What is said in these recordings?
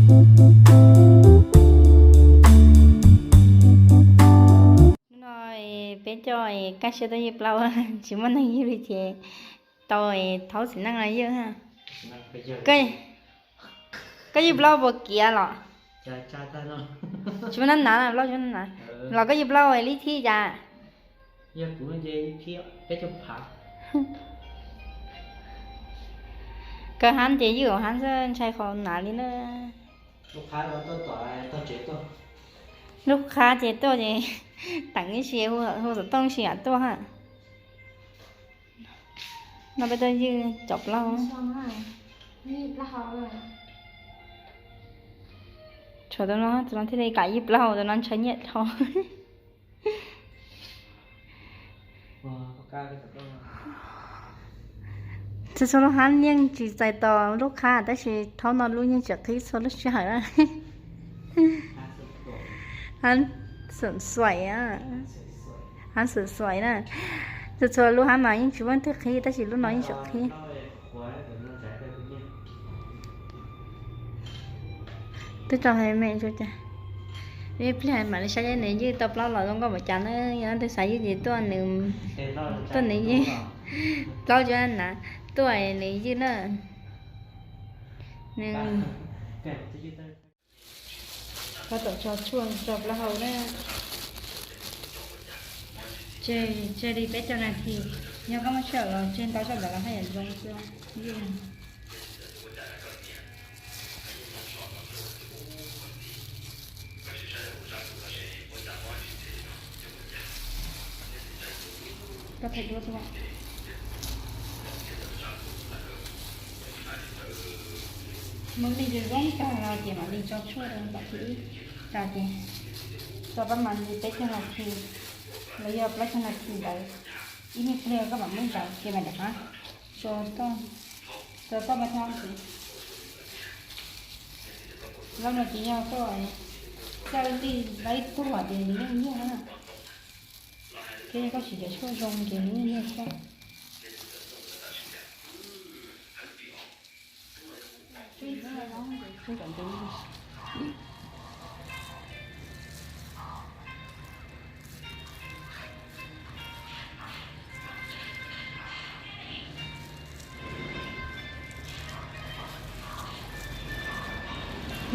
Hnub no peb coj Kaj Siab tuaj ywj plaub, tsis muaj neeg ywj li ces tau Thaub txiv neej los ywj. Koj ywj plaub puas kiav los? Tsis muaj nab nav, plaub tsis muaj nab nav. Los koj ywj plaub lub thib cas? Kawg hab ces ywj hab ntshai qhov nav li na. Lub qhab ces tuaj ces teem ib si, hu xov tooj si am tuaj ha. No peb tuaj ywj cov plaub. Tshuav tus no, tus no thiaj li kam ywj plaub, tus no ntshai nyiaj dhau. Txhua txhua lub hab yeej tsis txais tos lub qhab, tab sis Thaub no lub yeej tseem qhib txhua lub sij hawm na. Hab xeem xuaim, hab xeem xuaim na. Txhua txhua lub hab mas yeej tsis muaj twg qhib, tab sis lub no yeej tseem qhib. Twb tso hais me ntsis cas, ib pliag mam li saib nws ywj tau plaub los zoo nkauj npaum cas na. Yog leej twg xav ywj ces tuaj nws, tuaj nws ywj. Plaub tsis muaj nab, tuaj nws ywj na. Nws tab tom tso tshuaj tso plaub hau na. Tseg, tseg li peb caug nas this, yog koj muaj sij hawm los tseg ntau zog ntawd los haj yam zoo xwb. Koj thaij duab xwb. Mus li ces zoo tag no ces mam li tso tshuaj rau tom thib ib tas ces tso pab mas li peb caug nas this los yog plaub caug nas this ntawd. Ib nyuag pliag koj mam muab ntawd ces mam rov qab tso toj, tso toj pab thab ces. Lub no ces yog koj txawj li lawv tuag ces nws yeej nyiag na. Thiab yog koj siv cov tshuaj zoo ces nws yeej nyiag koj.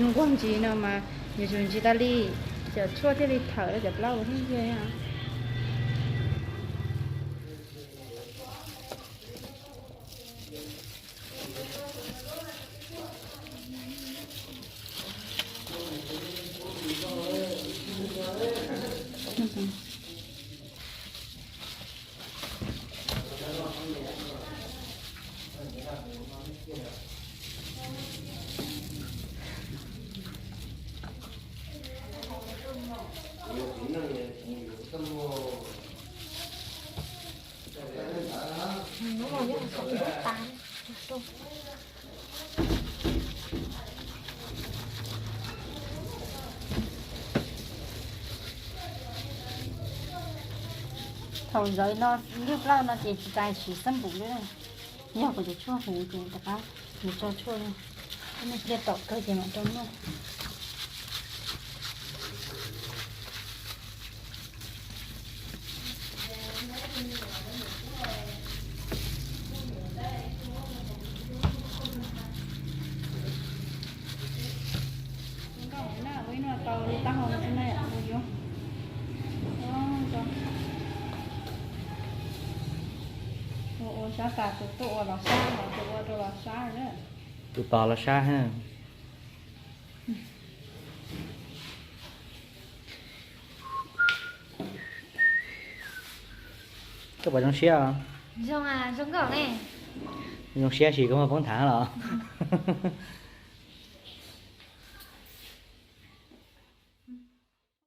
Nws nquag ntsis no mas nws tsuas ntsis tas li, cov tshuaj thiaj li thawm rau cov plaub hau thiab ntag. Thaum ntawd no ywj plaub no ces tsis tas siv xab npum li, yog kuv cov tshuaj huv ces rov qab mus tso tshuaj, ib pliag tom kawg ces mam rau noj. Ua sab tas tus tuaj ua los sab, tus ua rau los sab na. Tus tos los sab ha. Koj puas zoo siab? Zoo, zoo nkauj ne. Zoo siab sis koj muaj poob thav los?